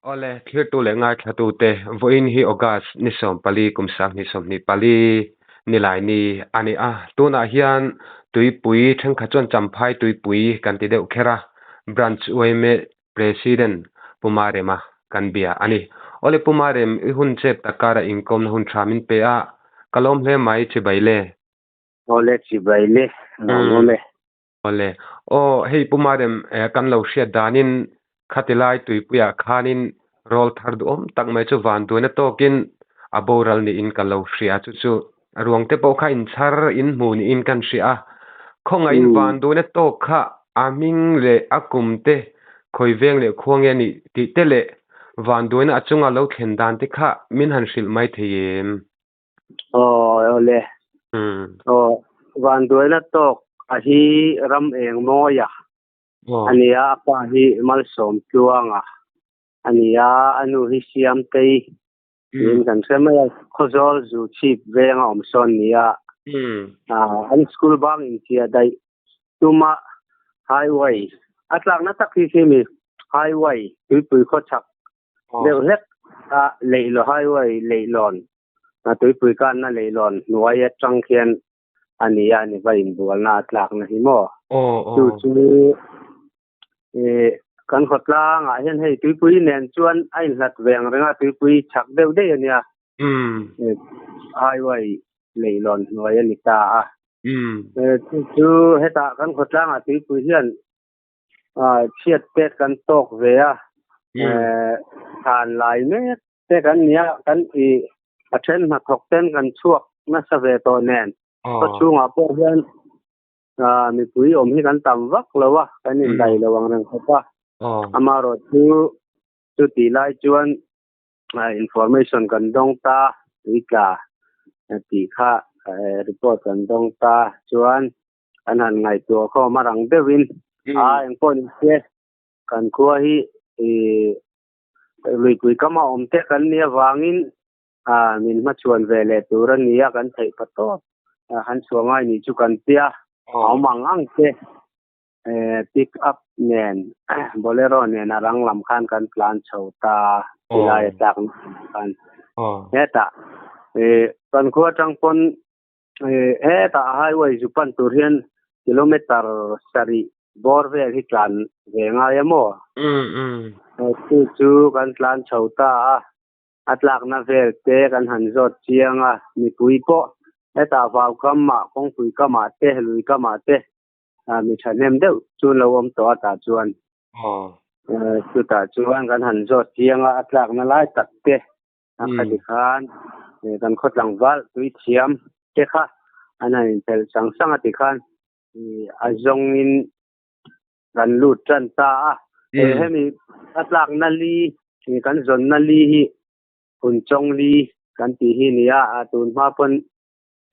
Awle, thlirtu leh ngaithlatute, vawiin hi August ni 14 kum 2024 Nilaini a ni a. Tunah hian tuipui thenkhat chuan Champhai tuipui kan ti deuh kher a, Branch yma President Pu Marema kan bia a ni. Awle Pu Marem, i hun chep tak karah inkawmna hun tha min pe a, ka lawm hle mai chibai le. Awle chibai le, lawm awm e. Awle. Aw, hei Pu Marem, kan lo hriat danin khati lai tuipuiah khanin rawl thar duhawm tak mai chu van duaina tawkin a boral niin ka lo hria. Chu chu ruang te pawh kha inchhar in hmu niin kan hria a. Khawngaihin van duaina tawk kha a hming leh a kum te khawi veng leh khua nge nih tih te leh van duaina a chunga lo thlen dan te kha min han hrilh mai thei em? Aw awle. Aw vanduaina tawk a hi ram eng mawi a a nia a pa hi malsawm tluanga a nia a nu hi Siamtei niin kan hre mai a Khawzawl zu chhip veng a awm sawn nia an school bang inchhia daih tuma highway a tlakna tak hi khi mi highway tuipui khawchhak deuh hlek a leihlaw highway leihlawn a tuipui kanna leihlawn hnuai atang khian a ni a ni va inbualna a tlakna hi maw chu chu eh kan khawtlangah hian hei tuipui nen chuan a inhlat ve ang reng a tuipui chhak deuh daih a nia highway leihlawn hnuai a ni ta a chu chu hetah kan khawtlangah tuipui hian chhiat te kan tawk ve a than lai mek te kan nia kan i a then hnathawk ten kan chhuak nasa ve tawh nen khaw chhungah pawh hian mipui awm hi kan tam vak lo a kan indai lo ang reng khawp a amaherawh chu chuti lai chuan information kan dawng ta tuitla tih kha report kan dawng ta chuan An han ngaihtuah khawm a rang deuhin a engpawh ni se kan khua hi ih luipui kama awm te kan nih avangin a min hmachhuan ve leh tur a ni a kan theih pha tawp han chhuah ngai nih chu kan tia a awm ang ang te pick up nen bolero nen a rang lam khan kan tlan chho ta tilai a tlak khan hetah ih kan khua atang pawn Hetah highway zu pan tur hian kilometer sarih bawr vel hi tlan ve ngai a maw? Chu chu kan tlan chho ta a, a tlakna vel te kan han zawt chiang a, mipui pawh hetah vau kamah, kawngpui kamah te, lui kamah te mi thahnem deuh chu an lo awm tawh a tah chuan. Chutah chuan kan han zawt chiang a, a tlakna lai tak te A khati khan kan khaw tlangval tui thiam te kha an han inphelh sang sang a ti khan a zawngin kan lut tan ta a. Hemi a tlakna li kan zawnna li hi Phunchawng li kan tih hi nia a tun hma pawn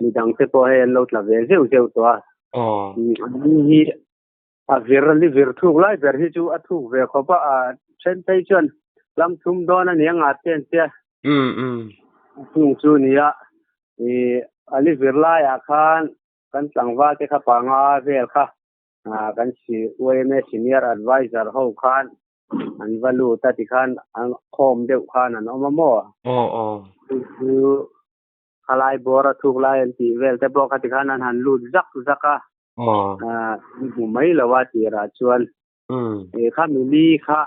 midang te pawh hei an lo tla ve zeuh zeuh tawh a. An hi A vir li vir thuk lai ber hi chu a thuk ve khawp a, a then phei chuan lam thum dawn a nia nga te an tia. A chung chu nia i a li vir laiah khan kan tlangval te kha panga vel kha kan si yma senior advisor ho khan an va lut a tikhan an khawm deuh khan an awm a maw? Chu chu khalai bawr a thuk lai an tih vel te pawh kha tikhan an han lut zak zak a. Hmu mai lo a tirah chuan kha mili kha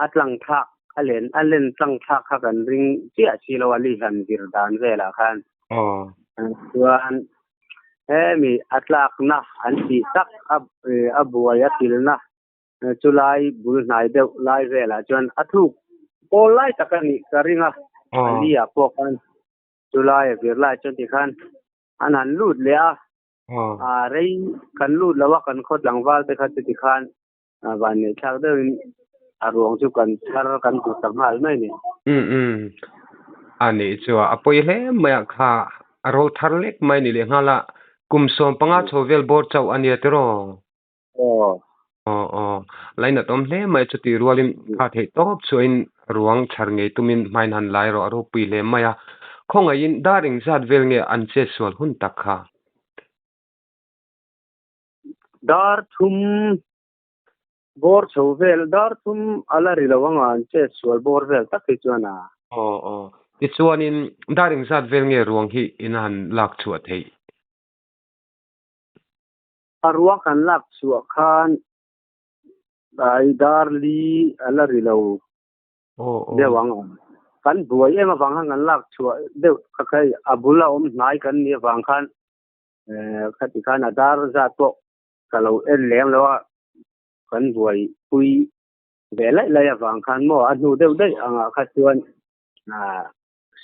a tlang thlak a len a len tlang thlak kha kan ring chiah si lo a li han vir dan velah khan chuan hemi a tlakna an tih tak a buai a kilna chulai bul hnai deuh lai velah chuan a thuk pawl lai tak a nih ka ring a a li ah pawh khan chulai a vir lai chuan tikhan an han lut leh a A rei kan lut lo a, kan khaw tlangval te kha chuti khan van neih thlak deuhin a ruang chu kan thar kan hmu ta nghal mai a ni. Umm umm. A nih chu a pawi hle mai a kha a rawl thar lek mai ni leh nghal a, kum 15 chho vel bawr chauh a nia tiraw? Aw. Aw aw. Lainat awm hle mai chuti rualin kha theih tawp chuain ruang chhar ngei tumin hmain han lai rawh a ropui hle mai a. Khawngaihin dar engzat vel nge an chetsual hun tak kha? Dar thum. Bawr chho vel dar thum a la ri lo anga an chet sual bawr vel tak hi chuan a. Aw aw. Tichuanin dar engzat vel nge ruang hi in a han lak chhuah theih? A ruang kan lak chhuah khan ai dar li a la ri lo deuh ang. Kan buai em avang khan kan lak chhuah deuh kha kha a bul a awm hnai kan nih avang khan khati khan a dar zat pawh ka lo en lem lo a, kan buaipui ve laih laih avang khan maw a hnu deuh daih angah kha chuan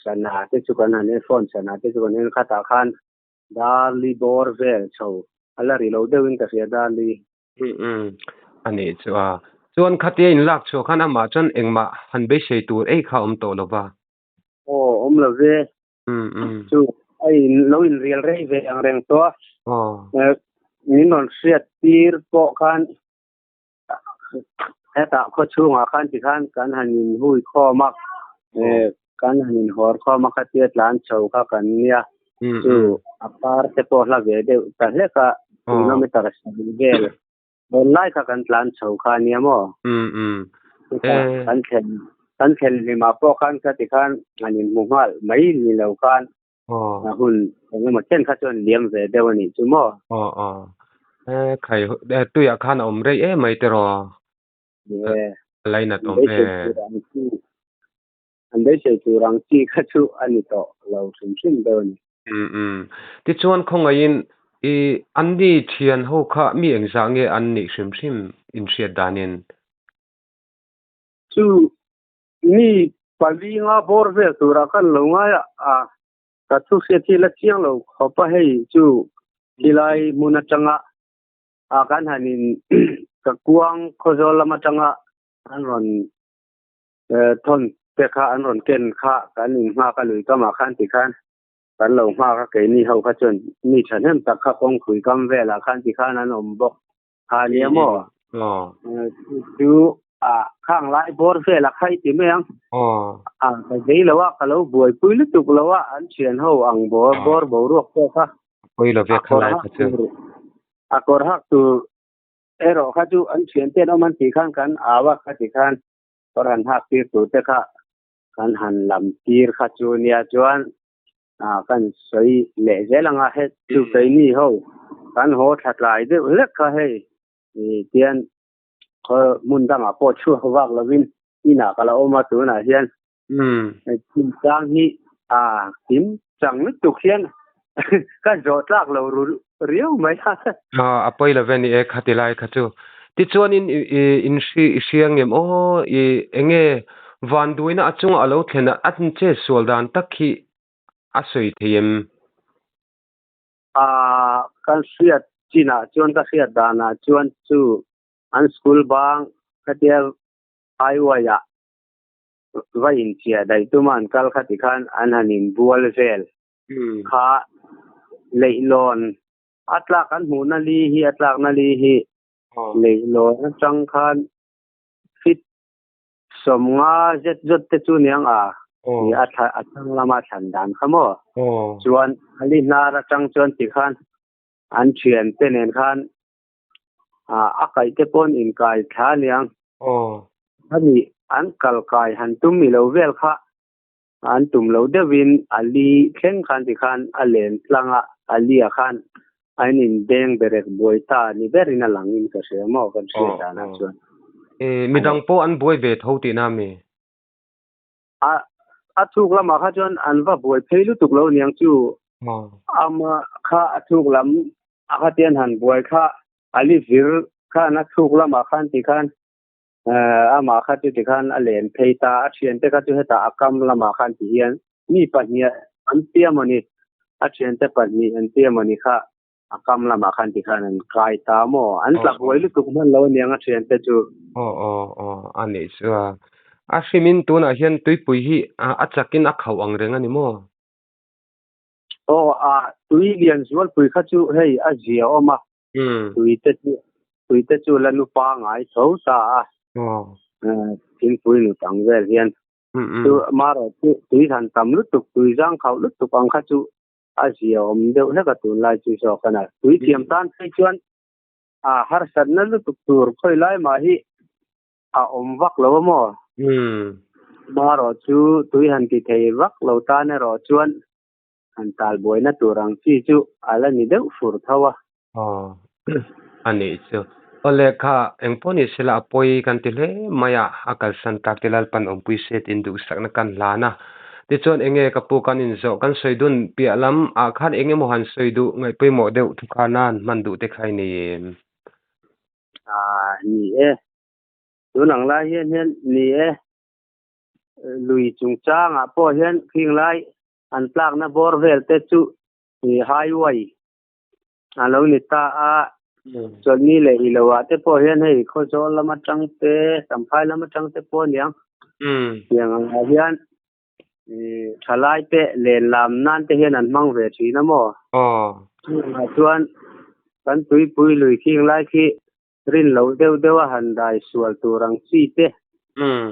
sana te chu kan han en phone sana te chu kan en khatah khan Darli bawr vel chho a la ri lo deuhin ka hria Darli. Umm a nih chu a. Chuan khatia in lak chhuah khan amah chuan engmah han beisei tur ei kha a awm tawh lo va. Aw awm lo ve. Chu a in lo in rial rei ve ang reng tawh a. Min rawn hriat tir pawh khan hetah khaw chhungah khan tikhan kan han in hui khawm a, kan han in hawr khawm a khatia tlan chho kha kan nia. Chu a par te pawh hla ve deuh ta hlek a, kilometer sarih vel dawn lai kha kan tlan chho kha a nia maw? Kan thlen kan thlen hlimah pawh khan kha tikhan an inhmu nghal mai ni lo khan a hun engemaw chen kha chuan liam ve deuh a nih chu maw? Aw aw khai tuiah khan a awm rei em mai tiraw? A lainat awm e. An beisei tur ang chi kha chu a ni tawh lo hrim hrim deuh a ni. Umm umm. Tichuan khawngaihin i an ni thian ho kha mi engzah nge an nih hrim hrim inhriat danin? Chu mi pali nga bawr vel turah khan lo ngai a, a ka thu hriat hi la chiang lo khawp a hei chu khilai hmun atanga a kan han in ka kuang khawzawl lam atanga an rawn thawn te kha an rawn ken kha kan in nghak a lui kamah khan ti khan kan lo nghak a keini ho kha chuan mi thahnem tak kha kawngpui kam velah khan ti khan an awm bawk kha nia maw chu a khang lai bawr vel a khai ti mai ang a ka zei lo a ka lo buaipui lutuk lo a an thian ho ang bawr bawr boruak pawh kha pawilo ve kha lai kha chu a kawr hak tur erawh kha chu an thian ten awm an tih khan kan au a kha ti khan kawr han hak tir tur te kha kan han lam tir kha chu nia chuan kan sawi leh zel anga he chu keini ho kan haw thla tlai deuh hlek kha hei tian khaw hmun dangah pawh chhuak vak lovin inah ka la awm a tunah hian chungchang hi a kim chang lutuk hian ka zawh tlak lo ru riau mai a. A pawi lo ve ni e khati lai kha chu. Tichuanin in hri i hria ngem aw i enge vanduaina a chunga a lo thlen a a che sual dan tak hi a sawi thei em? A kan hriat chinah chuan ka hriat danah chuan chu an school bang khatia highway ah va inchiah daih tuma an kal kha tikhan an han inbual vel kha leihlawn a tlak an hmuhna li hi a tlakna li hi leihlawn atang khan fit sawmnga zet zawt te chu niang a a thla a thlang lama thlan dan kha maw chuan a li hnar atang chuan tikhan an thian te nen khan a kaih te pawn inkai thla aniang. Ani an kal kai han tum mi lo vel kha an tum lo deuhin a li thleng khan ti khan a len tlang a, a li ah khan a in inbeng berek buai ta ni berin a lang in ka hria maw kan hriat danah chuan. Midang pawh an buai ve tho tihna mi? A a chhuk lamah kha chuan an va buai phei lutuk lo aniang chu. Ama kha a chhuk lam a kha tian han buai kha a li vir khan a chhuk lamah khan ti khan amah kha chu ti khan a len phei ta a thiante kha chu hetah a kam lamah khan ti hian mi pahnih an tia mawni a thiante pahnih an tia mawni kha a kam lamah khan ti khan an kai ta maw an tla buai lutuk hman lo aniang a thiante chu. Aw aw aw a nih chu a. A hrimin tunah hian tuipui hi a chakin a khauh ang reng a ni maw? Aw a tui lian zualpui kha chu hei a zia awm a. Tui te chu tui te chu la nupa ngai tho ta a. Thingpui nu tang vel hian. Chu marawh chu tui han tam lutuk tui zang khauh lutuk ang kha chu a zia awm deuh hlek a tunlai chu zawk a na. Tui thiam tan phei chuan a harsatna lutuk tur khawi lai mah hi a awm vak lo a maw? Marawh chu tui han ti thei vak lo tan erawh chuan han tal buaina tur ang chi chu a la ni deuh fur tho a. Aw, a nih chu. Awle kha engpawh ni sela a pawi kan ti hle mai a, a kalsan tak te Lalpan awmpui se tiin duhsakna kan hlan a. Tichuan enge ka pu kan inzawh kan sawi dun piah lam ah khan eng emaw han sawi duh ngaihpawimawh deuh thu khan a han hman duh te kha i nei em? Ah, ni e. Tun ang lai hian hian ni e. Lui chungchangah pawh hian khing lai an tlakna bawr vel te chu highway a lo ni ta a. Chawlhni leh i loah te pawh hian hei Khawzawl lam atang te, Champhai lam atang te pawh aniang. Tiang angah hian thalai te len lam nan te hian an hmang ve thin a maw? Chungah chuan kan tuipui lui khing lai khi rin loh deuh deuh a han dai sual tur ang chi te,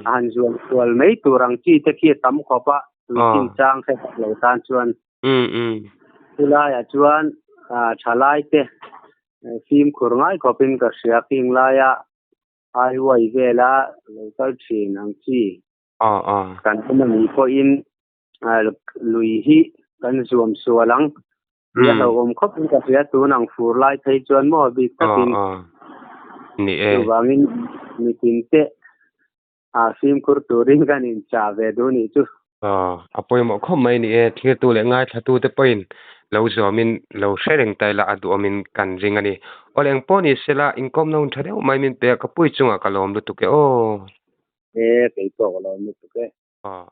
a han zuam sual mai tur ang chi te khi a tam khawp a, tui chinchang hre tak lo tan chuan. Chulaiah chuan thalai te fimkhur ngai khawpin ka hria khing laia highway vela lo kal thin ang chi kan awm a nih pawhin lui hi kan zuam sual ang. Tih a hlauhawm khawp in ka hria tun ang fur lai phei chuan maw bik takin chuvangin mitin te fimkhur turin kan inchah ve duh nih chu. A pawimawh khawp mai ni e, thirtu leh ngaithlatu te pawhin lo zawmin lo hre reng ta ila a duhawmin kan ring a ni. Awle eng pawh ni sela inkawmna hun tha deuh mai min pe a, ka pui chungah ka lawm lutuk e aw. E, kei pawh ka lawm lutuk e. Aw.